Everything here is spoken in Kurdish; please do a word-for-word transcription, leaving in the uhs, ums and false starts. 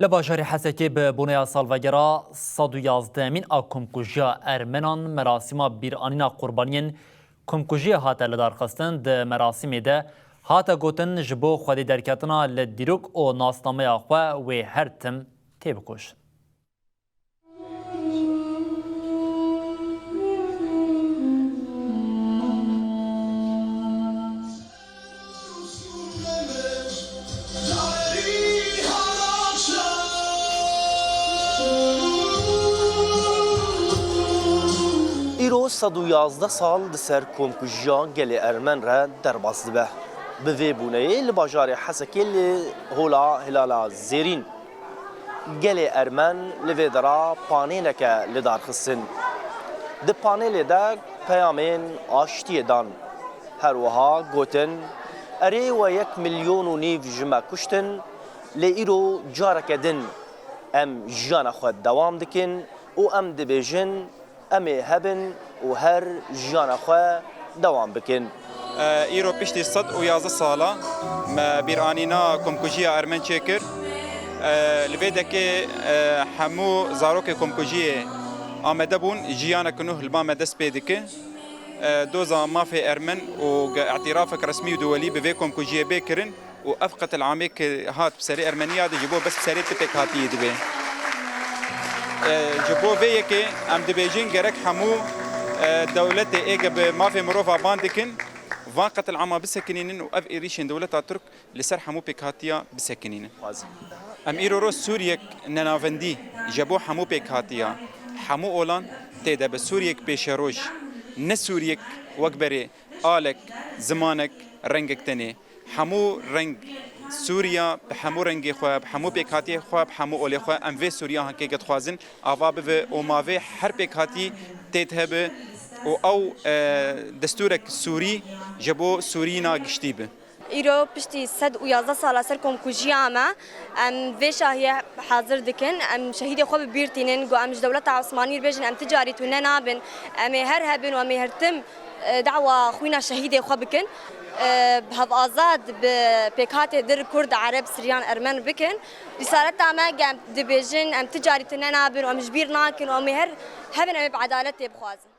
Li bajarê Hesekê bi boneya salvegera sed û yazdehemîn a komkujiya Ermenan merasîma bîranîna qurbaniyên komkujiyê hate lidarxistin. Di merasîmê de hate gotin, ji bo xwedî derketina li dîrok û nasnameya xwe wê her tim têbikoşin. Îro sed û yazdeh sal di ser komkujiya gelê Ermen re derbas dibe. Bi vê bûneyê li bajarê Hesekê li Hola Hilala Zêrîn, gelê Ermen li vê dera panêleke li dar xistin. Di panêlê de peyamên aştiyê dan. Her wiha gotin, erê, we yek milyon û nîv ji me kuştin, lê îro careke din em jiyana xwe dewam dikin û em dibêjin, em ê hebin û her jiyana xwe dewam bikin. E, îro piştî sed û yazdeh sala me bîranîna komkujiya Ermen çêkir. E, li vê dekê, e, hemû zarokê komkujiyê amade bûn, jiyanek nû li ba me dest pê dike. E, doza mafê Ermen û ge-, îtirafek resmî û duwelî bi vê komkujiyê bê kirin û ev qetilamê ke hat bi serê Ermeniya de ji bo bes bi serê ti pêkhatiyê dibe. E, ji bo vê yekê em dibêjin gerek hemû, e, dewletê ê ge bi mafê mirova ban dikin, van qetilama bisekinînin û ev êrîşên dewleta Tirk li ser hemû pêkhatiya bisekinînin. Em îro roj Sûriyek nenavendî ji bo hemû pêkhatiya, hemû olan tê de be Sûriyek pêşeroj, ne Sûriyek wek berê alek, zimanek, rengek tenê. Hemû reng Sûriya bi hemû rengê xwe, bi hemû pêkhatiya xwe, bi hemû olê xwe, em vê Sûriya heke dixwazin ava bibe û mavê her pêkhatî tê de hebe û ew, e, destûrek Sûrî ji bo Sûrîna giştî be. Îro piştî sed û yazdeh sala ser komkujiya me, em vê şahiyê hazir dikin. Em şehîdê xwe bi bîr tînin, ku em ji dewleta Osmanî re bêjin, em ti carî tune nabin. Em ê her hebin û em ê her tim, e, dawa xwîna şehîdê xwe bikin. E, bi hev azad, bi pêkhatê dir, Kurd, Ereb, Siryan, Ermen bikin. Rîsaleta me ge em dibêjin, em ti carî tune nabin û em ji bîr nakin û em ê her hebin, em ê bi edaletê bixwazin.